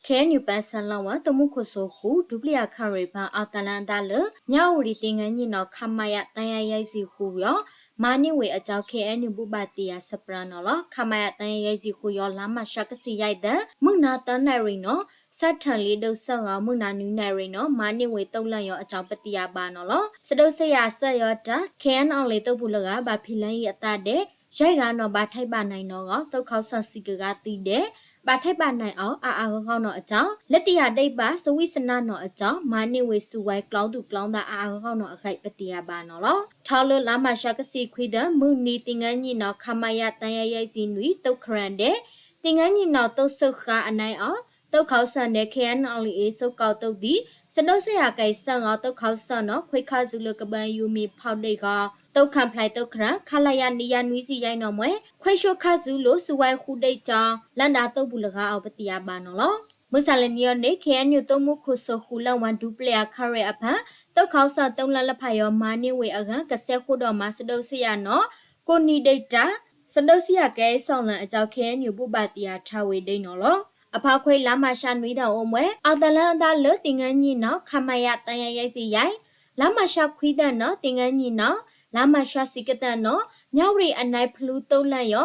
ခ့ၣ်အဲၣ်ယူၣ် ပၢ်စၢလီၤဝဲ သုးမုၢ်ခိၣ်စိဃု ဒူပျံၣ်အါခရံာ်ဖၢ အီၣ်သးလၢအသးလၢ မၠၣ်ဝတံၣ် သင်္ဃန်းညီနောင် ခမရ သန်းယယဲၢ်ဆံဃု ယီၤ မၤန့ၢ်ဝံၤအကြောင်း ခ့ၣ်အဲၣ်ယူၣ် ဘိးဘၣ်သ့ၣ်ယၤ စပရၢ နီၤလီၤ. ခမရ သန်းယယဲၢ်ဆံဃု ယီၤ လါမၢ်ၡး ကသံၣ်ယဲၢ်သၢ မုၢ်နၤသၢနၣ်ရံၣ်နီၤ စးထီၣ်လံဒိးစဲၣ်ဂီၤ မုၢ်နၤနွံနၣ်ရံၣ်နီၤ မၤန့ၢ်ဝံၤ သုးလၢယီၤအကြောင်း ပသ့ၣ်ညါဘၣ်နီၤလီၤ. စဒိးစ့ယၤစၢ်ယီၤတၢ် ခ့ၣ်အဲၣ်ယူၣ် အလံာ်သုးပူၤလၢဂၤ ဘၣ်ဖံးလၢယံၤအသးဒဲး ယဲၢ်ဂၤနီၤ ဘၣ်ထဲးဘၣ်နံၣ်နီၤဂီၤ သုးခီစၢ်ဆံးကဂၤသံဒဲး ဘၣ်ထဲးဘၣ်နံၣ်အီၤ အါအါဂီၢ်ဂီၢ်နီၤအကြောင်း လၢတယၤဒံးဘၣ် စဝံၣ်စနါနီၤအကြောင်း မၤန့ၢ်ဝံၤ စုဝဲကျီသူၣ်ကျီသး အါအါဂီၢ်ဂီၢ်နီၤအဂ့ၢ် ပသ့ၣ်ညါဘၣ်နီၤလီၤ. ထီၣ်လၢလါမၢ်ၡး ကသံၣ်ခွံသၢ မုၢ်နံၤ သင်္ဃန်းညီနောင် ခမရ သန်းယယဲၢ်ဆံနွံ သုးခရၣ်ဒဲး သင်္ဃန်းညီနောင် သုးစၢဃါအနံၣ်အီၤ သုးခီစၢ်န့ၣ် ခ့ၣ်အဲၣ်ယူၣ် အလံာ်အ့ စိကီးသုးသံ စဒိးစ့ယၤကဲစၢ်ဂီၤ သုးခီစၢ်နီၤ ခွံခါစူၤလၢကဘၢယူၤမံၤဖီဒ့ၣ်ဂီၤ သုးခၣ်ဖျဲးသုးခရၣ် ခလရ နွံယၤနွံဆံယဲၢ်နီၤမှဲ ခွဲးဆှိခါစူၤလိၤ စုဝဲဃုဒ့ၣ်ကၠီ လၢဒၣ်သုးပူၤလၢဂၤအီၤ ပသ့ၣ်ညါဘၣ်နီၤလီၤ. မုၢ်ဆါလၢနံၤအီၤန့ၣ် ခ့ၣ်အဲၣ်ယူၣ် သုးမုၢ်ခိၣ်စိဃု လၢဝၤဒူပျံၣ်အါခရံာ်အဖၢ သုးခီစၢ်သုးလၢလၢဖးယီၤ မၤန့ၢ်ဝံၤအဂၤ ကစဲးဃိဒီးမၤ စဒိးစ့ယၤနီၤ ကိးနံၤဒ့ၣ်တၢ် စဒိးစ့ယၤကဲစၢ်လၢအကြောင်း ခ့ၣ်အဲၣ်ယူၣ် ဘိးဘၣ်သ့ၣ်ညါထါဝဲဒၣ်နီၤလီၤ. အဖီခိၣ် လါမၢ်ၡး နွံသီအိၣ်မှဲ အီၣ်သးလၢအသးလၢ သင်္ဃန်းညီနောင် ခမရ သန်းယယဲၢ်ဆံယဲၢ် လါမၢ်ၡး ခွံသၢနီၤ သင်္ဃန်းညီနောင် လါမၢ်ၡး ဆံကသၢနီၤ မၠၣ်ဝတံၣ်အနံၣ်ဖျိသုးလၢယီၤ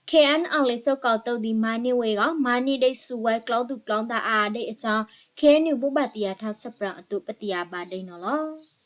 ခ့ၣ်အဲၣ်ယူၣ် အလံာ်စိကီးသုးသံ မၤန့ၢ်ဝံၤအဂီၢ် မၤန့ၢ်ဒ့ၣ် စုဝဲကျီသူၣ်ကျီသး အါအါဒ့ၣ်အကြောင်း ခ့ၣ်အဲၣ်ယူၣ် ဘိးဘၣ်သ့ၣ်ညါထါ စပရၢ အသိး ပသ့ၣ်ညါဘၣ်ဒၣ်နီၤလီၤ.